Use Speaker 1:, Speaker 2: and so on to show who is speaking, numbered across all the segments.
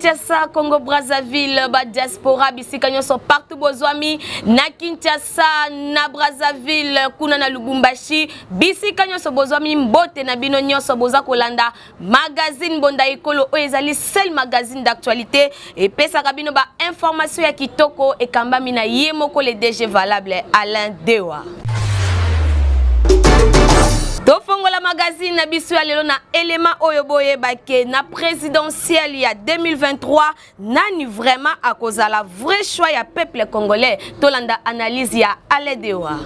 Speaker 1: Kinshasa, Congo Brazzaville, ba diaspora bisika nyonso partout bozwami na Kinshasa, na Brazzaville, kuna na Lubumbashi, bisika nyonso bozwami, mbote na bino nyonso boza kolanda magazine Mbonda Ekolo oyo ezali seul magazine d'actualité epesaka bino ba information ya kitoko ekambami na ye moko le DG valable Alain Dewa. Tofongola magazine na biso ya lelo na elema oyo boyeba ke na présidentielle ya 2023, nani vraiment akozala vrai choix ya peuple congolais? Tolanda analyse ya Alain Dewa.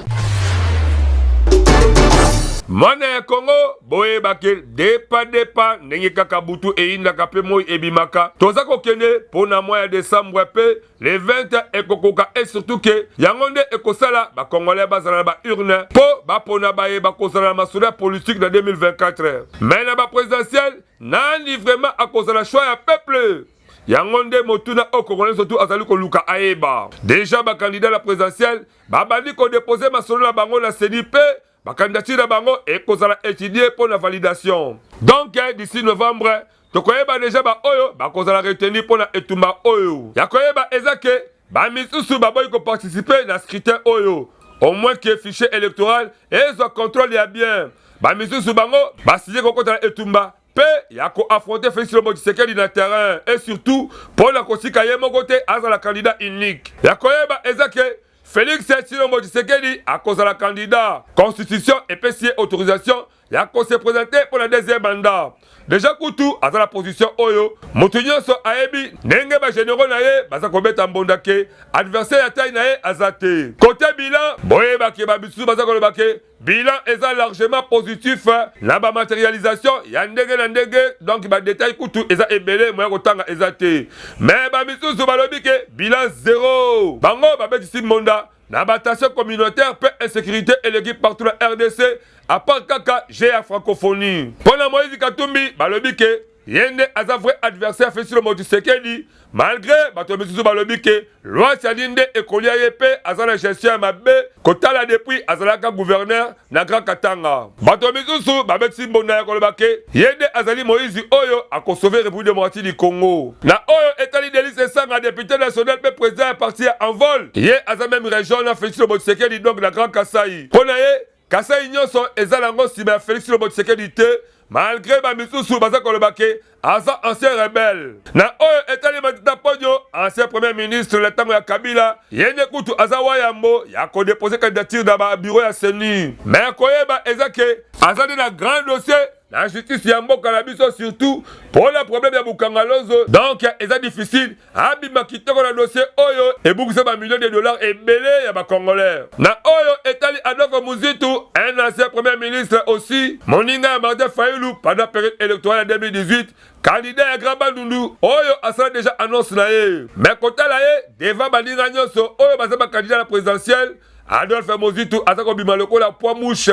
Speaker 2: Mwana ya Kongo, boyebake depa depa ndenge kaka butu eyindaka mpe moi ebimaka, toza kokende mpo na mwa ya décembre mpe le 20 ekokoka, et surtout ke yango nde ekosala bacongolais bazala na baurne mpo bapona baye bakozala na masolo ya politique na 2024. Mais na baprésidentielle, nani vraiment akozala choix ya peuple? Yango nde motuna oyo congolais surtout azali koluka ayeba. Déjà bacandidat na présidentielle babandi kodéposer masolo na bango na CENI mpe bacandidature na bango ekozala étudié mpo na validation. Donc d'ici novembre tokoyeba déjà baoyo bakozala retenu mpo na etumba oyo. Ya koyeba eza ke bamisusu baboyi koparticiper na scrutin oyo, au moins ke fichier électoral ezwa contrôle ya bien. Bamisusu bango basigné kokota na etumba mpe ya koaffronter Félix Tshilombo Tshisekedi na terrain, et surtout mpo na kosika ye moko te azala candidat unique. Ya koyeba eza ke Félix Tshilombo Tshisekedi akozala candidat. Constitution epesi ye autorisation ya kose présenter mpo na deuxième mandat. Déjà kutu aza na position oyo moto nyonso ayebi ndenge bagénéraux na ye baza kobeta mbonda ke adversaire ya taille na ye aza te. Côté bilan, boyebake babisusu baza koloba ke bilan eza largement positif na bamatérialisation ya ndenge na ndenge, donc badétail kutu eza ebele, moya kotanga eza te. Mais bamisusu balobi ke bilan zéro. Bango babetisi mbonda na batension communautaire mpe insécurité eleki partout na RDC, à part kaka jeu ya francophonie. Mpo na Moïse Katumbi, balobi ke ye nde aza vrai adversaire Félix Tshilombo Tshisekedi, malgré bato misusu balobi ke loi Tshiani nde ekolia ye mpe aza na gestion ya mabe kotala depuis azalaka gouverneur na Grand Katanga. Bato misusu babetisi mbonda ya koloba ke ye nde azali Moïse oyo akosauver République démocratique du Congo. Na oyo etali Delly Sesanga, député national mpe président ya parti ya Envol, ye aza même région na Félix Tshilombo Tshisekedi, donc na Grand Kasai. Mpo na ye, Kasai nyonso eza nango nsima ya Félix Tshilombo Tshisekedi te, malgré bamisusu baza koloba ke aza ancien rebelle. Na oyo etali Matata Ponyo, ancien premier ministre na ntango ya Kabila, ye nde kutu aza wayambo ya kodéposer candidature na babureau ya CENI. Mais koyeba eza ke aza nde na grand dossier na justice ya mboka na biso, surtout mpona problème ya Bukanga Lonzo. Donc eza difficile abima kitoko na dossier oyo ebukisa bamillion de dollars ebele ya bacongolais. Na oyo etali Adolphe Muzito, un ancien premier ministre aussi, moninga ya Martin Fayulu pendant période électorale ya 2018, candidat ya Grand Bandundu oyo asala déjà annonce na ye. Mais kotala ye devant baninga nyonso oyo baza bacandidat na présidentielle, Adolphe Muzito aza kobima lokola poids mouche.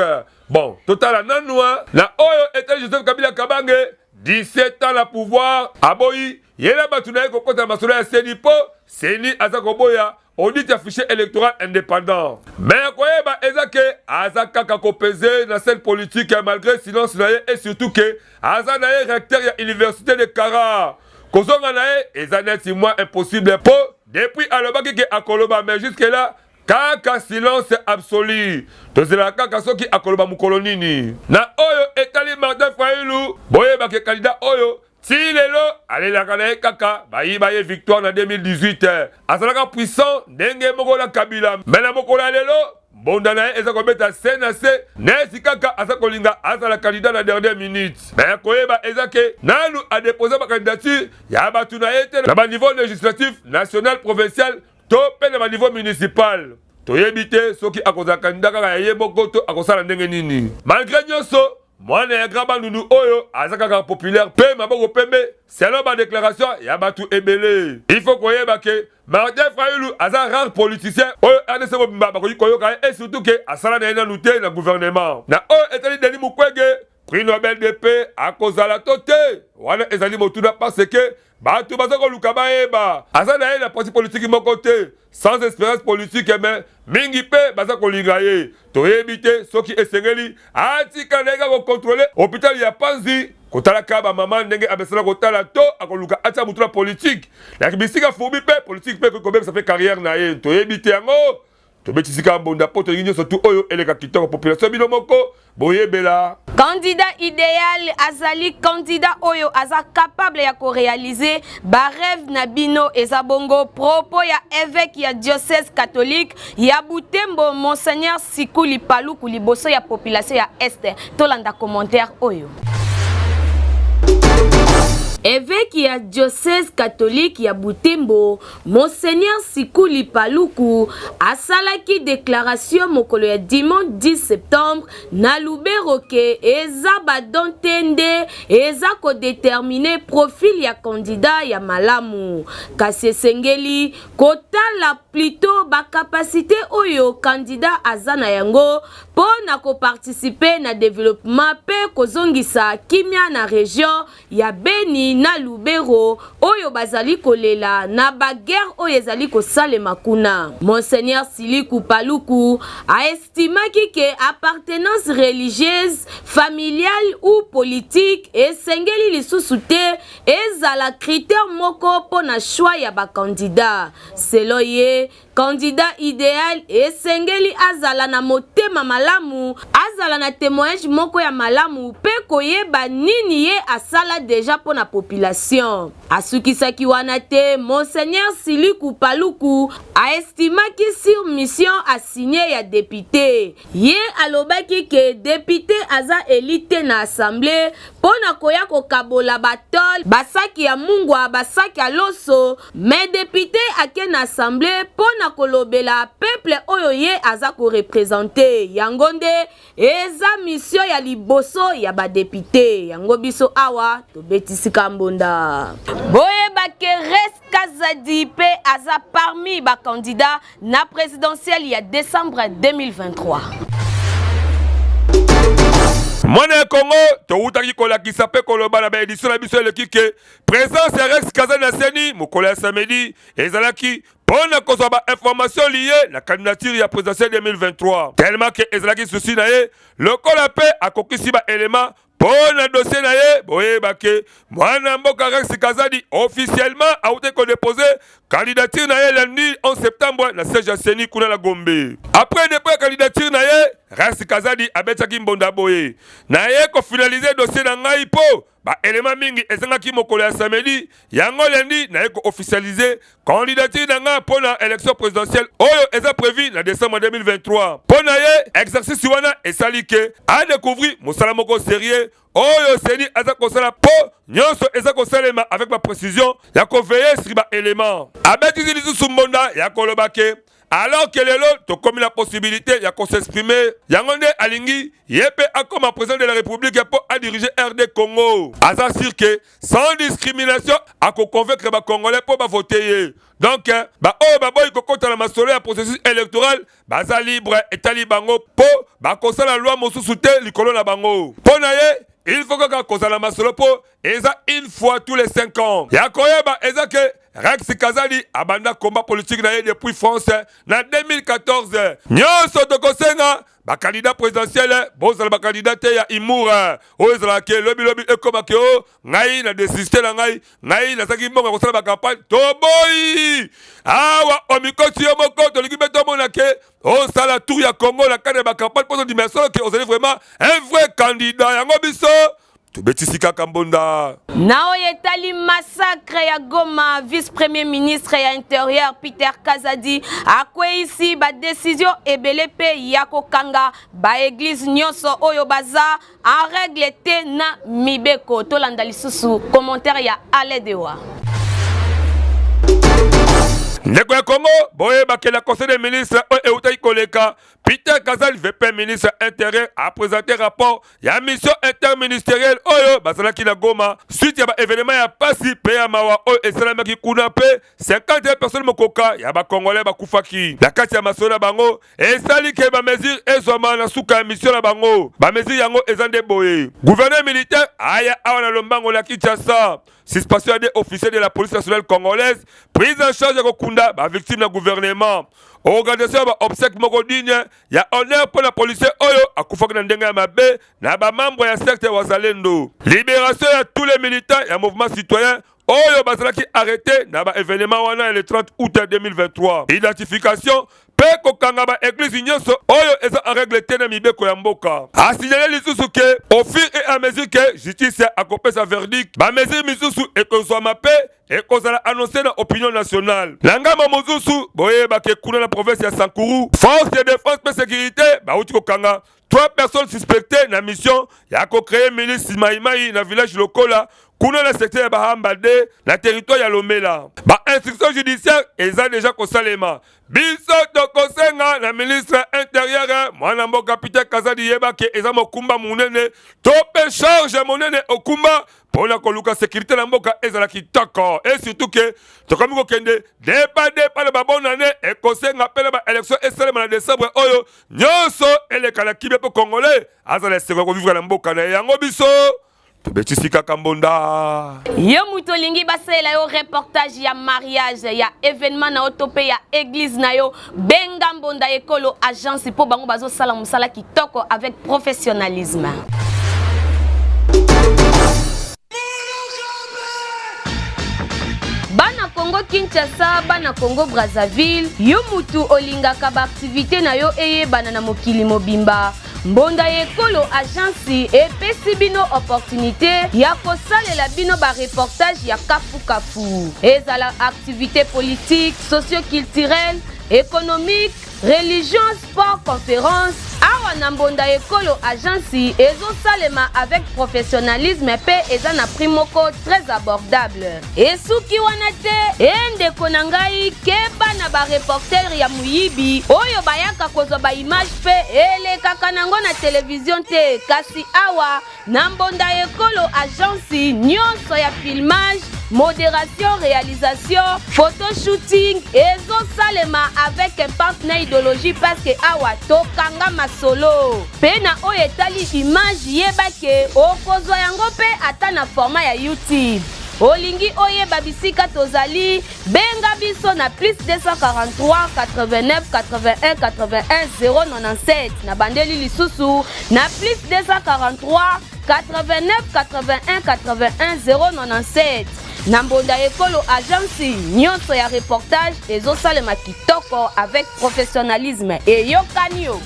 Speaker 2: Bon, totala nanu. Na oyo etali Joseph Kabila Kabange, 17 ans na pouvoir, aboyi ye na bato na ye kokɔta masolo ya CENI mpo CENI aza koboya audit ya fichier électoral indépendant. Mais koyeba eza ke aza kaka kopese na scène politique malgré silence na ye, et surtout ke aza na ye recteur ya université de Kara. Kozonga na ye eza neti mwa impossible mpo depuis alobaki ke akoloba, mais jusque là kaka silence absolu. Tozelaka kaka soki akoloba mokolo nini. Na oyo etali Martin Fayulu, boyebake candidat oyo ti lelo alelaka na ye kaka bayiba ye victoire na 2018. Azalaka puissant ndenge moko na Kabila, mais na mokolo ya lelo mbonda na ye eza kobeta se na se neti kaka aza kolinga azala candidat na dernière minute. Mais koyeba eza ke nanu adéposer bacandidature ya bato na ye te na baniveau législatif national, provincial to mpe na baniveau municipal. Toyebi te soki akozala candidat kaka ya ye moko to akosala ndenge nini. Malgré nyonso, mwana ya Grand Bandundu oyo aza kaka populaire mpe maboko pembe selon badéclaration ya bato ebele. Il faut koyeba ke Martin Fayulu aza rare politicien oyo RDC mobimba bakoki koyoka ye, et surtout ke asala na ye nanu te na gouvernement. Na oyo etali Denis Mukwege, prix Nobel de paix akozala to te, wana ezali motuna parce que Bato baza koluka bayeba aza na ye na parti politique moko te, sans expérience politique, mais mingi mpe baza kolinga ye. Toyebi te soki esengeli atika na ye kaka kocontrôler hôpital ya Panzi, kotalaka bamama ndenge amesana kotala, to akoluka atia motu na politique na bisika fourbi mpe politique mpe ekoki kobebisa mpe carrière na ye. Toyebi te. Yango tobetisika mbonda mpo tolingi nyonso tu oyo eleka kitoko. Population, bino moko boyebela.
Speaker 1: Candidat idéal azali candidat oyo aza capable ya koréaliser barêve na bino. Eza bongo propos ya évêque ya diocèse catholique ya Butembo, Monseigneur Sikuli Paluku, liboso ya population ya Est. Tolanda commentaire oyo. Évêque ya diocèse catholique ya Butembo, Monseigneur Sikuli Paluku, asalaki déclaration mokolo ya dimanche 10 septembre na Lubero ke eza badon te nde eza kodéterminer profil ya candidat ya malamu, kasi esengeli kotala plutôt bacapacité oyo candidat aza na yango mpo na koparticiper na développement mpe kozongisa kimia na région ya Beni na Lubero oyo bazali kolela na baguerre oyo ezali kosalema kuna. Monseigneur Siliku Paluku aestimaki ke appartenance religieuse, familiale ou politique esengeli lisusu te ezala critère moko mpo na choix ya bacandidat. Selon ye, candidat idéal esengeli azala na motema malamu, azala na témoignage moko ya malamu mpe koyeba nini ye asala déjà mpo na population. Asukisaki wana te. Monseigneur Siliku Paluku aestimaki sur mission assignée ya député. Ye alobaki ke député aza élu te na assemblée mpo na koya kokabola batole, basaki ya mungwa, basaki ya loso, mais député ake na assemblée mpo na kolobela peuple oyo ye aza koreprésenter. Yango nde eza mission ya liboso ya badéputé. Yango biso awa tobetisika mbonda. Boyeba ke Rex Kazadi mpe aza parmi bacandidat na présidentielle ya décembre 2023.
Speaker 2: Mwana ya Kongo, towutaki kolakisa mpe koloba na baédition na biso eleki ke présence ya Rex Kazadi na CENI mokolo ya samedi ezalaki mpo na kozwa bainformation lié na candidature ya présidentielle 2023, tellement ke ezalaki souci na ye lokola mpe akokisi baélément mpo na dossier na ye. Boyeba ke mwana mboka Rex Kazadi officiellement awuti kodéposer candidature na ye lundi 11 septembre na siège ya CENI kuna na Gombe. Après dépôt ya candidature na ye, Rex Kazadi abetaki mbonda boye: na ye kofinaliser dossier na ngai mpo baélément mingi ezangaki mokolo ya samedi. Yango lundi naye koofficialiser candidature na ngai mpo na élection présidentielle oyo eza prévu na décembre 2023. Mpo na ye, exercice wana esali ke adécouvrir mosala moko sérieux oyo CENI aza kosala, mpo nyonso eza kosalema avec baprécision ya koveiller sur baélément. Abetisi lisusu mbonda ya koloba ke alors ke lelo tokomi na possibilité ya kos'exprimer, yango nde alingi ye mpe akoma président de la République mpo adirige RD Congo. Aza sûr ke sans discrimination akoconvaincre bacongolais mpo bavote ye. Donc baoyo baboyi kokɔta na masolo ya processus électoral baza libre, etali bango, mpo bakosala loi mosusu te likolo na bango. Mpo na ye, il faut kaka kozala masolo mpo eza une fois tous les 5 ans. Ya koyeba eza ke Rex Kazadi abanda combat politique na ye depuis France na 2014. Nyonso tokosenga bacandidat présidentiel, bozala bacandidat te ya humour oyo ezalaka ke lobilobi ekomake o ngai na désiste na ngai, ngai nazalaki mbongo ya kosala bacampagne. Toboyi awa omikoti yo moko. Tolingi mpe tomona ke osala tour ya Congo na kati ya bacampagne mpo tondima ya solo ke ozali vraiment un vrai candidat. Yango biso tobetisi kaka mbonda.
Speaker 1: Na oyo etali massacre ya Goma, vice premier ministre ya Intérieur Peter Kazadi akweyisi badécision ebele mpe ya kokanga baéglise nyonso oyo baza en règle te na mibeko. Tolanda lisusu commentaire ya Aledewa.
Speaker 2: Ndeko ya Kongo, boyebakela conseil des ministres oyo eutaki koleka, Peter Kazadi, VP ministre Intérieur, a présenté rapport ya mission interministérielle oyo bazalaki na Goma, suite ya baévénement ya pasi mpe ya mawa oyo esalamaki kuna mpe 51 personnes mokoka ya bacongolais bakufaki. Na kati ya masolo na bango, esali ke bamesure ezwama na suka ya mission na bango. Bamesure yango eza nde boye: gouverneur militaire aya awa na lombango na Kinshasa. suspension ya deux officiers de la police nationale congolaise, prise en charge ya kokunda ba victimes na gouvernement, organisation ya ba obsèques moko digne ya honneur mpo na policier oyo akufaki na ndenge ya mabe na ba membres ya secte Wazalendo, libération ya tous les militants ya mouvement citoyen oyo bazalaki arrêté na ba événement wana ya le 30 août 2023, identification mpe kokanga ba église nyonso oyo eza en règle te na mibeko ya mboka. Asignale lisusu ke au fur et à mesure ke justice akopesa verdict, ba mesure misusu ekozwama mpe ekozala annoncé na opinion nationale. Na ngambo mosusu, boyebake kuna na province ya Sankuru, force de défense mpe sécurité bauti kokanga trois personnes suspectées na mission ya kocréer milice maimai na village Lokola, kuna na secteur ya Bahamba 2, na territoire ya Lomela. Ba instruction judiciaire eza deja kosalema. Biso tokosenga na ministre intérieur, mwana mboka Peter Kazadi, yebake eza mokumba monene to mpe charge monene okumba mpona koluka sécurité na mboka ezala kitoko, et surtout ke tokomi kokende depa depa na babonane. Ekosenga mpe na baélection esalema na décembre oyo, nyonso eleka na kimia mpo Congolais azala esengo ya kovivre na mboka na ye. Yango biso tobetisi kaka mbonda.
Speaker 1: Yo moto olingi basalela yo reportage ya mariage, ya événement na yo to mpe ya église na yo, benga Mbonda Ekolo Agence mpo bango bazosala mosala kitoko avec professionnalisme. Bana Congo Kinshasa, bana Congo Brazzaville, yo mutu olingaka baaktivité na yo eyebana na mokili mobimba, Mbonda ya Ekolo Agence epesi bino opportunité ya kosalela bino bareportage ya kafukafu, ezala activité politique, socio-culturelle, économique, religion, sport, conférence. Awa na Mbonda Ekolo Agence ezosalema avec professionnalisme mpe eza na prix moko très abordable. Esuki wana te e, ndeko na ngai, keba na bareporter ya moyibi oyo bayaka kozwa baimage mpe elekaka nango na televizio te. Kasi awa na Mbonda Ekolo Agence, nyonso ya filmage, modération, réalisation, photoshooting ezosalema avec impact na idéologie, parce que awa tokanga masolo. Mpe na oyo etali image, yeba ke okozwa yango mpe ata na format ya YouTube. Olingi oyeba bisika tozali, benga biso na plus 243 89 81 81 097. Na bandeli lisusu, na plus 243 89 81 81 097. Na Mbonda Ekolo Agence, nyonso ya reportage ezosalema kitoko avec professionnalisme. Eyokani yo.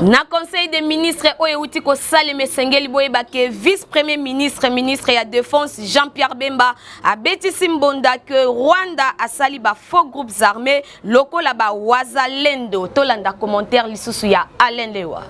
Speaker 1: Na conseil des ministres oyo euti kosalema, esengeli boyeba ke vice premier ministre, ministre ya défense, Jean-Pierre Bemba abetisi mbonda ke Rwanda asali bafaux groupes armés lokola bawazalendo. Tolanda commentaire lisusu ya Alain Lewa.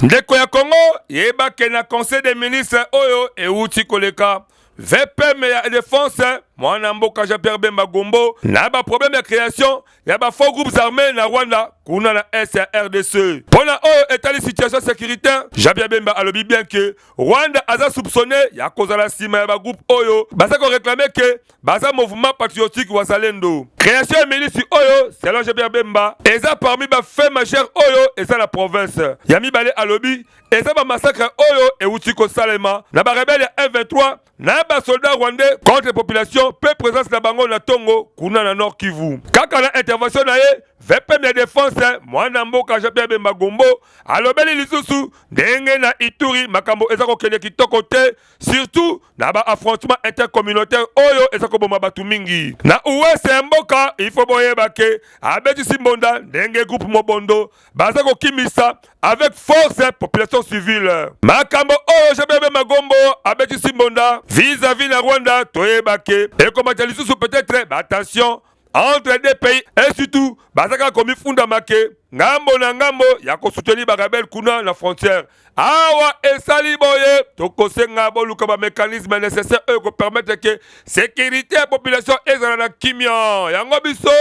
Speaker 2: Ndeko ya Kongo, yebake na conseil des ministres oyo euti koleka, VPM ya défense, mwana mboka Jean-Pierre Bemba Gombo, na baproblème ya création ya bafaux groupes armés na Rwanda kuna na est ya RDC. Mpo na oyo etali situation sécuritaire, Jean-Pierre Bemba alobi bien ke Rwanda aza soupçonné ya kozala nsima ya bagroupe oyo baza koréclamer ke baza mouvement patriotique Wazalendo. Création ya milisi oyo, selon Jean-Pierre Bemba, eza parmi bafait majeur oyo eza na province ya mibale. Alobi eza bamassacre oyo euti kosalema na barebele ya M23 na basoldat rwandais contre population mpe présence na bango na ntongo kuna na Nord Kivu. Kaka na intervention na ye, VPM ya défense, mwana mboka Jean-Pierre Bemba Gombo, alobeli lisusu ndenge na Ituri makambo eza kokende kitoko te, surtout na baaffrontement intercommunautaire oyo eza koboma bato mingi na ouest ya mboka. Il faut boyeba ke abetisi mbonda ndenge groupe Mobondo baza kokimisa avec force population civile. Makambo oyo Jean-Pierre Bemba Gombo abetisi mbonda vis-à-vis na Rwanda, toyeba ke ekomata lisusu peut-être batension entre deux pays, et surtout baza kaka komifundama ke ngambo na ngambo ya kosoutenir barebele kuna na frontière. Awa esali boye, tokosenga boluka bamécanisme nécessaire oyo kopermettre ke sécurité ya population ezala na kimia. Yango biso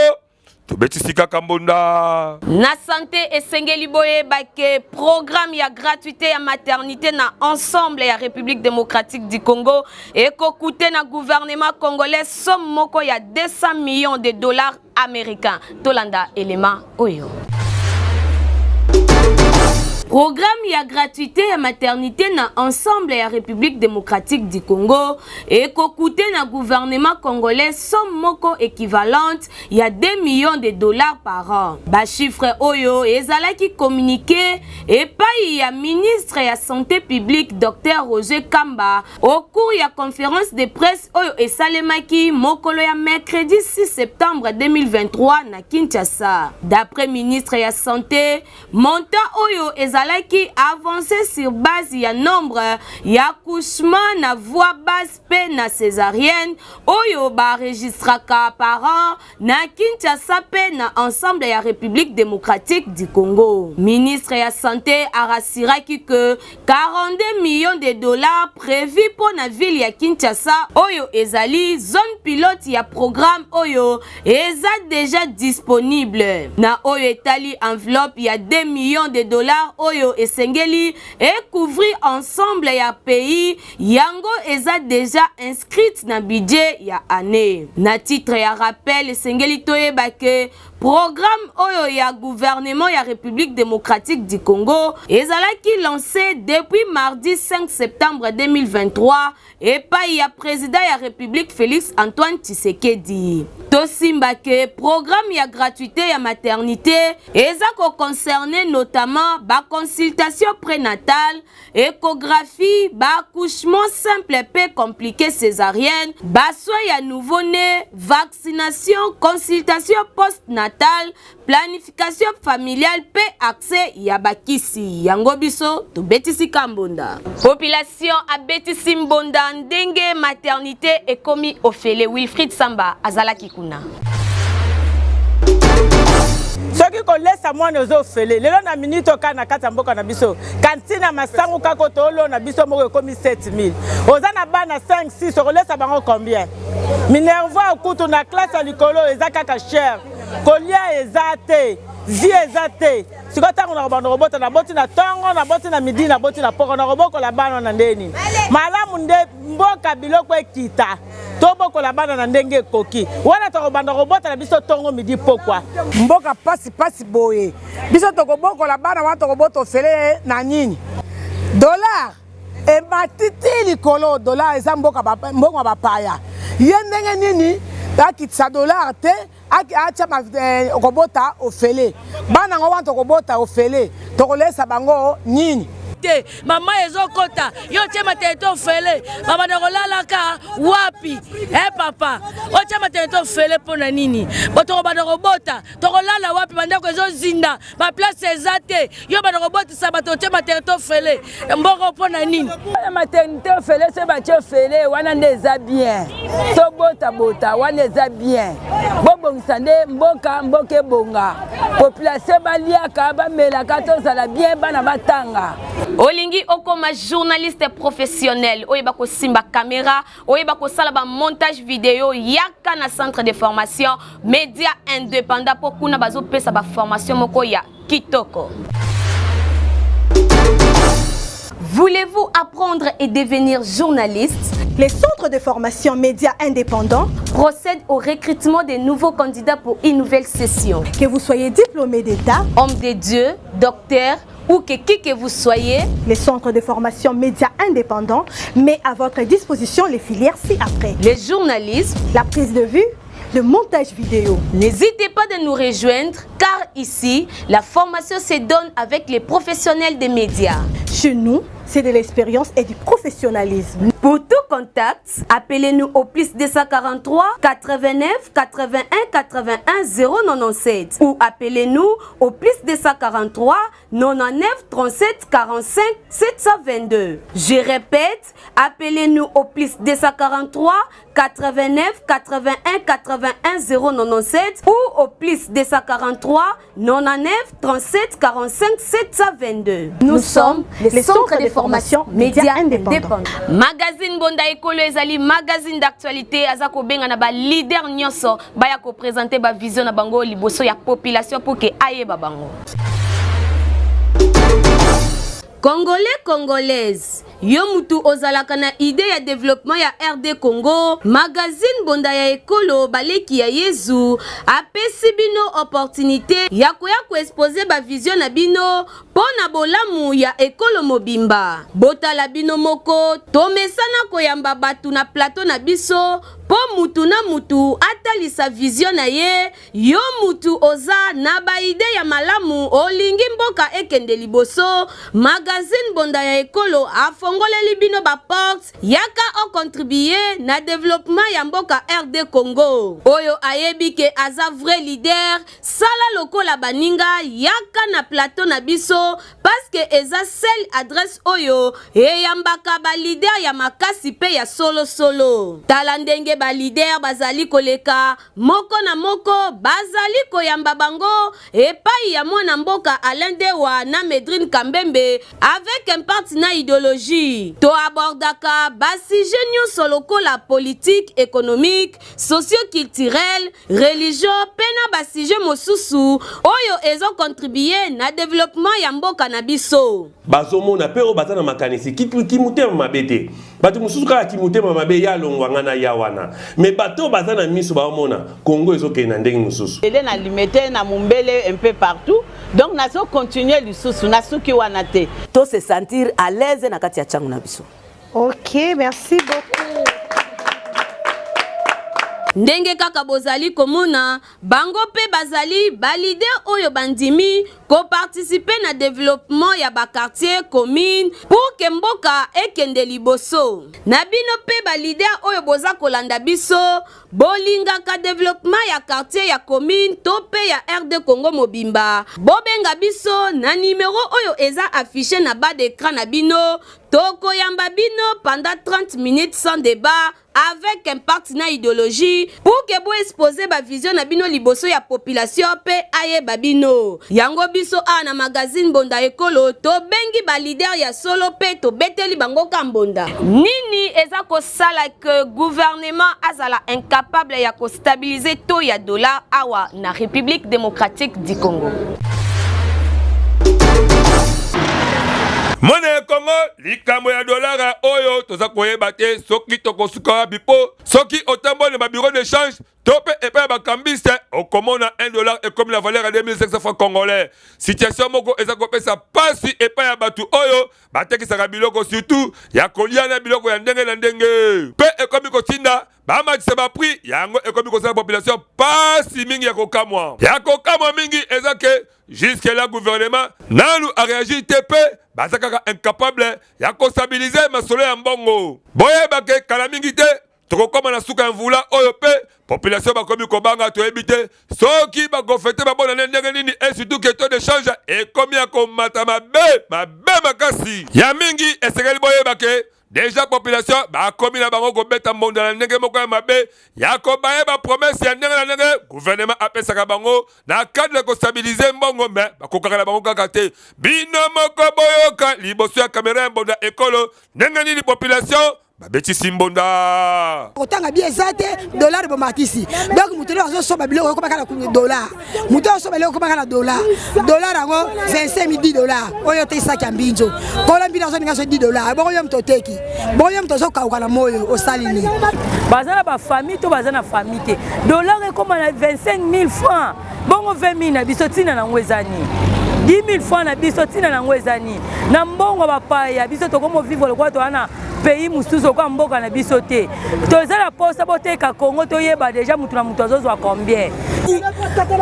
Speaker 2: tobetisi kaka mbonda.
Speaker 1: Na santé, esengeli boyeba ke programme ya gratuité ya maternité na ensemble ya République démocratique du Congo ekokute na gouvernement congolais somme moko ya 200 millions de dollars américains. Tolanda élément oyo. Programme ya gratuite ya maternite na ensemble ya Republique democratique du Congo ekocoute na gouvernement congolais somme moko equivalente ya 2 millions de dollars par an. Ba chiffres oyo ezalaki communique epayi ya ministre ya Sante publique Docteur Roger Kamba au cours ya conference de presse oyo esalemaki mokolo ya mercredi 6 septembre 2023 na Kinshasa. D'après ministre ya Sante, Montant oyo ezalaki avance sur base ya nombre ya accouchement na voie basse mpe na cesarienne oyo ba enregistraka par an na Kinshasa mpe na ensemble ya Republique democratique du Congo. Ministre ya Sante a rassuraki que 42 millions de dollars prévus mpo na ville ya Kinshasa oyo ezali zone pilote ya programme oyo eza dejà disponible. Na oyo etali enveloppe ya 2 millions de dollars oyo esengeli e couvrir ensemble ya pays, yango eza dejà inscrite na budget ya annee. Na titre ya rappel, esengeli toyeba que Programme oyo ya gouvernement ya Republique democratique du Congo ezalaki lance depuis mardi 5 septembre 2023 epayi ya president ya Republique Felix Antoine Tshisekedi. Tosimba ke programme ya gratuite ya maternite eza ko concerner notamment ba consultations prenatales, echographie, ba accouchements simples pe compliques cesarienne, ba soins ya nouveau-né, vaccination, consultation postnatale, planification familiale pe accès ya ba kisi. Yango biso tobetisi ka mbonda. Population abetisi mbonda ndenge maternite ekomi ofele. Wilfried Samba azalaki kuna.
Speaker 3: Soki kolesa mwana ozo ofele lelo na minute oyo kaka na kati ya mboka na biso kantina masangu kaka oyo toolona biso moko ekomi 7000 oza na bana 5 6 okolesa bango combien minerval kutu na classe ya likolo eza kaka cher kolia eza te vie eza te sikoyo ntango nakobanda kobota naboti na ntongo naboti na midi naboti na poko nakobokola bana wana nde nini malamu nde mboka biloko ekita tobokola bana na ndenge ekoki wana tokobanda kobota na biso ntongo midi pokwa
Speaker 4: mboka pasi pasi boye biso tokobokola bana wana tokobota ofele na nini dollar emati ti likolo dollar eza mboka mbongo ya bapaya ye ndenge nini akitisa dollar te atya eh, kobota ofele bana yango wana tokobota ofele tokolesa bango nini
Speaker 5: te mama ezokota yo otie maternité ofele babanda kolalaka wapi e eh, papa otie maternité ofele mpo na nini bo tokobanda kobota tokolala wapi bandako ezozinda baplace eza te yo banda kobotisa bato otie maternité ofele mbongo mpo na nini
Speaker 6: na maternité ofele soki batie ofele wana nde eza bien tobotabota wana eza bien bobongisa nde mboka mboka ebonga population baliaka bamelaka tozala bien bana batanga
Speaker 1: olingi okoma journaliste professionnel oyeba kosimba kamera oyeba kosala ba montage video yaka na centre de formation media indépendant mpo kuna bazopesa ba formation moko ya kitoko. Voulez-vous apprendre et devenir journaliste?
Speaker 7: Les centres de formation médias indépendants
Speaker 1: procèdent au recrutement des nouveaux candidats pour une nouvelle session.
Speaker 7: Que vous soyez diplômé d'État,
Speaker 1: homme de Dieu, docteur ou que qui que vous soyez,
Speaker 7: les centres de formation médias indépendants met à votre disposition les filières ci-après.
Speaker 1: Le journalisme,
Speaker 7: la prise de vue, le montage vidéo.
Speaker 1: N'hésitez pas de nous rejoindre car ici, la formation se donne avec les professionnels des médias.
Speaker 7: Chez nous, c'est de l'expérience et du professionnalisme.
Speaker 1: Pour tout contact, appelez-nous au plus 243 89 81 81 097 ou appelez-nous au plus 243 99 37 45 722. Je répète, appelez-nous au plus 243 89 81 81 097 ou au plus 243 99 37 45 722.
Speaker 7: Nous sommes les centres de formation médias indépendants.
Speaker 1: Magazine Bonda Ekolo ezali magazine d'actualité aza kobenga na ba leader nyonso baya ko présenter ba vision na bango liboso ya population pour que ayeba bango. Congolais, Congolaise, Yo mutu ozalaka na idee ya developpement ya RD Congo, magazine Mbonda ya Ekolo Baleki ya Yezu apesi bino opportunite ya koya ko exposer ba visions na bino mpo na bolamu ya ekolo mobimba. Botala bino moko, tomesana koyamba batu na plateau na biso mpo mutu na mutu atalisa vision na ye. Yo mutu oza na ba idee ya malamu olingi mboka ekende liboso, magazine Mbonda ya Ekolo afongoleli bino ba portes, yaka o contribuer na developpement ya mboka RD Congo. Oyo ayebi ke aza vrai leader, sala lokola baninga yaka na plateau na biso parce que eza seule adresse oyo eyambaka ba leader ya makasi pe ya solo solo. Tala ndenge ba leader bazali koleka Moko na moko bazali koyamba bango epayi ya mwana mboka Alain Dewa na Medrine Kambembe avec impact na ideologie. To abordaka ba sujets nionso lokola politique, economique, socio-culturel, religion pe na ba sujets mosusu oyo ezo contribuer na developpement ya mboka na biso.
Speaker 8: Bazomona pe oyo baza na makanisi kimotema mabe te. Bato mosusu kaka kimotema mabe ya longwa nga na ya wana. Mais bato oyo baza na miso baomona Congo ezokende na ndenge mosusu.
Speaker 3: Ele na limete na mumbele un peu partout donc nazo continuer lisusu nasuki wana te.
Speaker 9: To se sentir à l'aise na kati ya tshangu na biso.
Speaker 7: Ok, merci beaucoup.
Speaker 1: Ndenge kaka bozali komona, bango pe bazali ba leader oyo bandimi ko participer na developpement ya ba quartiers, communes pour que mboka ekende liboso. Na bino pe ba leader oyo boza kolanda biso, bolingaka developpement ya quartier, ya commune to pe ya RD Congo mobimba, bobenga biso na numero oyo eza affiche na bas d'ecran na bino, tokoyamba bino pendant 30 minutes sans debat, avec impact na ideologie pour que bo exposer ba vision na bino liboso ya population pe ayeba bino. Yango biso awa na magazine Mbonda Ekolo tobengi ba leader ya solo pe tobeteli bango ka mbonda. Nini eza kosala que gouvernement azala incapable ya ko stabiliser taux ya dollar awa na Republique democratique du Congo?
Speaker 2: Mwana ya Congo, likambo ya dollar oyo toza koyeba te soki tokosuka wapi mpo soki otamboli na ba bureau d'échange to mpe epai ya bakambiste okomona 1 dollar ekomi na valeur ya 2500 francs congolais. Situation moko eza kopesa pasi epai ya bato oyo batekisaka biloko surtout ya kolia na biloko ya ndenge na ndenge mpe ekomi kotinda bamatisa ba prix yango ekomi kosala population pasi mingi ya kokamwa. Ya kokamwa mingi eza ke Jusque là gouvernement nanu a reagir te pe baza kaka incapable ya ko stabiliser masolo ya mbongo. Boyeba ke kala mingi te tokokoma na suka ya mvula oyo pe population bakomi kobanga toyebi te soki bakofete babonane ndenge nini et surtout ke taux de change ekomi ya komata mabe mabe makasi. Ya mingi esengeli boyeba ke Dejà population bakomi na bango kobeta mbonda na ndenge moko ya mabe ya kobaye ba promesse ya ndenge na ndenge gouvernement apesaka bango na cadre ya kostabilize mbongo me bakokaka na bango kaka te. Bino moko boyoka liboso ya kamera ya mbonda ekolo ndenge nini population babetisi mbonda.
Speaker 4: Kotanga bien eza te dollar bomatisi donc moto oyo azosomba biloko ekomaka na dollar moto oyo azosomba biloko ekomaka na dollar dollar yango 25 midi dollar oyo oteki saki ya mbinzo kolo mbino azolinga so 10 dollar bongo yo moto oteki bongo yo moto ozokauka na moyo osali nini
Speaker 6: baza na bafamille to baza na famille te dollar ekoma na 25 000 francs bongo 20 000 na biso ntina na yango eza nini 10 000 francs na biso ntina na yango eza nini na mbongo bapaya biso tokomo vivre lokola toza na pays mosusu okoya mboka na biso te toza na posa boteka congo toyeba deja motu na motu azozwa combien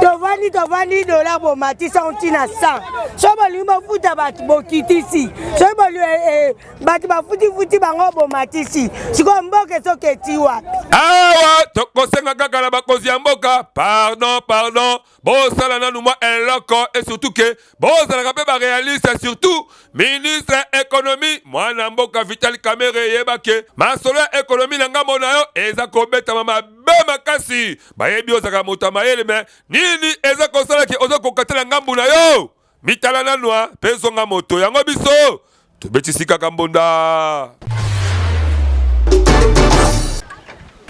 Speaker 4: tovandi tovandi dola bomatisa ntina 100 soki bolingi bofuta bato bokitisi soki eh, eh, bato bafutifuti bango bomatisi sikoyo mboka esoki eti wapi
Speaker 2: awa tokosenga kaka na bakonzi ya mboka pardon pardon bosala nanu mwa eloko et surtout ke bozalaka mpe barealiste surtout ministre ya économie mwana mboka Vital Kamerhe yeba ke masolo ya économie na ngambo na yo eza kobetama mabe makasi bayebi ozalaka moto ya mayele me nini eza kosala ke oza kokatela ngambo na yo mitala nanua mpe zonga moto yango biso Tobetisi kaka mbonda.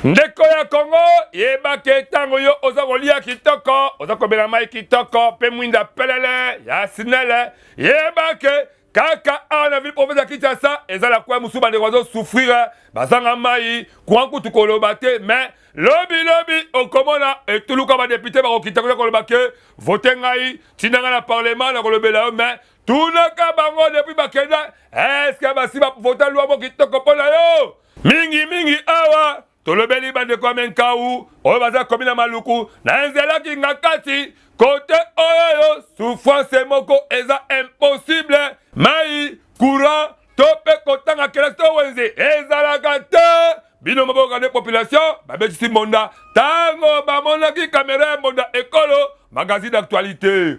Speaker 2: Ndeko ya Congo, yeba ke ntango yo oza kolia kitoko, oza komela mai kitoko mpe mwinda pelele ya sinele, yeba ke Kaka awa na ville province ya Kinshasa eza la coin mosusu bandeko bazo souffrir, bazanga mai, courant kutu koloba te, mais lobi lobi okomona etuluka ba député bakokita kuna koloba ke vote ngai, tinda ngai na parlement na kolobela yo, mais tunaka bango depuis bakenda est-ce basi bavota loi moko kitoko mpo na yo? Mingi mingi awa tolobeli bandeko ya Menkau oyo baza komi na Maluku na nzela Kingakati kote oyo souffrance moko eza impossible, mai, courant to mpe kotanga kelasi to wenze ezalaka te. Bino maboka nde population babetisi mbonda ntango bamonaki kamera ya Mbonda Ekolo magazine d'actualité.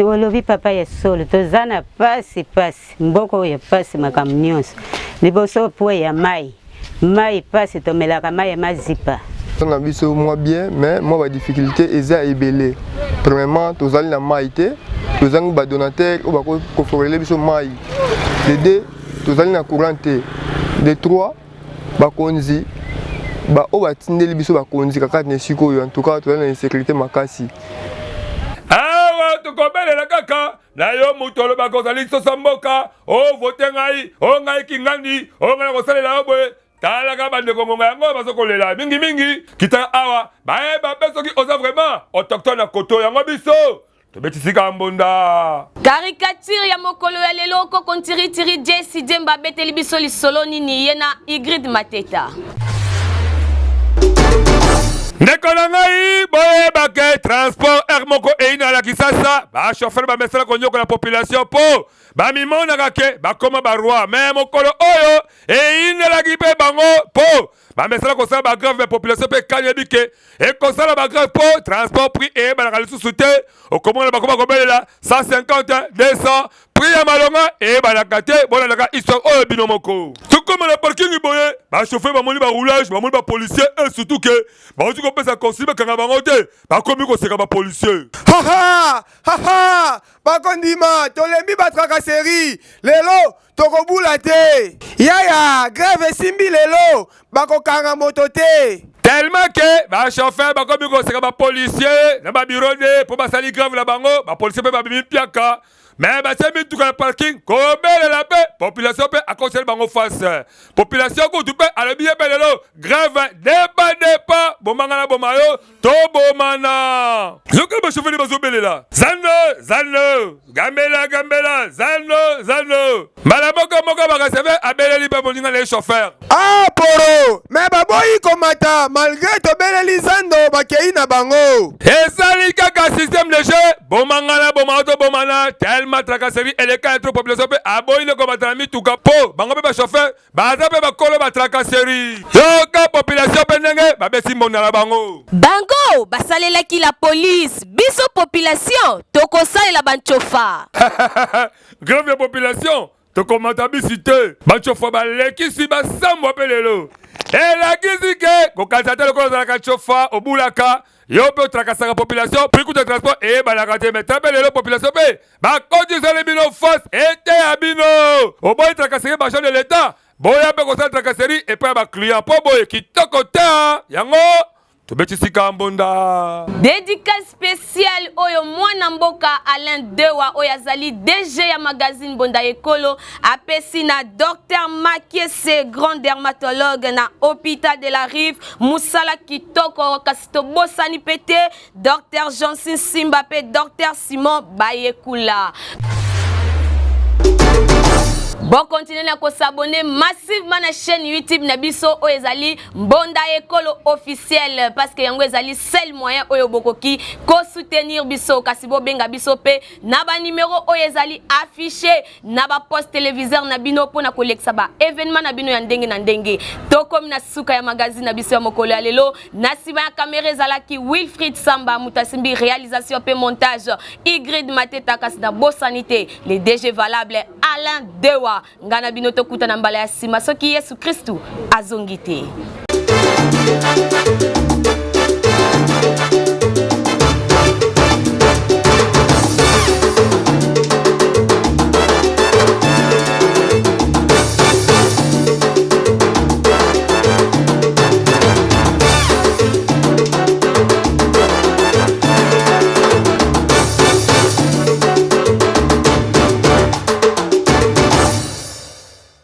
Speaker 10: Olobi papa ya solo, toza na pasi pasi, mboka oyo pasi, makambo nyonso liboso po ya mai, mai pasi, tomelaka mai ya mazipa.
Speaker 11: Na biso mwa bien, mais mwa badifficulté eza ebele. Premièrement, tozali na mai te, tozangi badonateur oyo bakoforele biso mai. De deux, tozali na courant te. De trois, bakonzi baoyo batindeli biso bakonzi kaka na esika oyo, en tout cas tozali na insécurité makasi.
Speaker 2: Awa tokobelela kaka na yo moto olobaka ozali sosa mboka, ovote ngai, o ngai kingandi, o ngai nakosalela yo boye. Talaka bandeko ngonga yango bazokolela mingimingi. Kita awa bayeba mpe soki oza vraiment autochtone na koto yango biso tobetisika mbonda.
Speaker 1: Caricature ya mokolo ya lelo, koko ntiritiri Jesi Jemba abeteli biso lisolo nini ye na Ingrid Mateta?
Speaker 2: Ndeko na ngai, boyebake transport air moko eyi na Kisasa, bachauffeur bamesala konyokola population mpo bamimonaka ke bakoma baroi, me mokolo oyo eyindelaki mpe bango mpo bamesala kosala bagrève ya population mpe kanyebi ke ekosala bagrève mpo transport prix eyebanaka lisusu te. Okomona bakoma kobelela 150, 200, prix ya malonga eyebanaka te. Bolandaka histoire oyo bino moko. Tokoma na parking boye, bachauffeur bamoni baroulage, bamoni bapolicier, et surtout ke bauti kopesa consigne bakanga bango te, bakomi koseka bapolicier.
Speaker 11: Haha haha, bakondima, tolembi batracasserie, lelo tokobula te yaya, grève esimbi lelo, bakokanga moto te.
Speaker 2: Tellement ke bachauffeur bakomi koseka bapolicier na babiro de mpo basali grève na bango, bapolicier mpe babimi mpiaka, me batie mituka na parking kobelela mpe population mpe akoseli bango face. Population kutu mpe alobi ye mpe lelo grève depa depa, bomanga na boma yo tobomana. Yoka bashoferi bazobelela zando zando, gambela gambela, zando zando, mbala moko moko bakaseve abeleli mpe moninga na ye chauffeur.
Speaker 11: Ah poro, me baboyi komata malgré tobeleli zando, bakei na bango.
Speaker 2: Ezali kaka système de jeu, bomanga na boma tobomana, tellement tracasserie eleka ya trop, population mpe aboyi nde komata na mituka mpo bango mpe bachauffeur baza mpe bakolo batracasserie. Yoka population mpe ndenge babesi mbonda na bango.
Speaker 1: Bango basalelaki la police, biso population tokosalela bancofa.
Speaker 2: Grève ya population, tokomata bisi te, bancofa balekisi basambwa mpe lelo elakisi ke kokanisa te lokola ozalaka cofa, obulaka yo mpe otrakasaka population, prix kuta transport eyebanaka te. Mais mpe lelo population mpe bakotiseli bino face, eteya bino. Oboyi tracasserie baagent de l'État, boya mpe kosala tracasserie epai ya baclient mpo boye kitoko te. Yango tobetisika mbonda.
Speaker 1: Dédicace spéciale oyo mwana mboka Alain Dewa oyo azali DG ya magazine Mbonda Ekolo apesi na Dr Makiese, grand dermatologue na hôpital de la Rive. Mosala kitoko, kasi tobosani mpe te Dr Johnson Simba mpe Dr Simon Bayekula. Bokontinue na kosabone massivement na chaîne YouTube na biso oyo ezali Mbonda Ekolo officiel, parce que yango ezali seul moyen oyo bokoki kosoutenir biso. Kasi bobenga biso mpe na banimero oyo ezali affiché na baposte téléviseur na bino mpona kolekisa ba événement na bino ya ndenge na ndenge. Tokomi na suka ya magazine na biso ya mokolo ya lelo. Na nsima ya kamera ezalaki Wilfried Samba, moto asimbi réalisation mpe montage Ingrid Mateta, kasi na bosani te le DG valable Alain Dewa. Ngai na bino tokutana mbala ya nsima soki Yesu Kristu azongi te.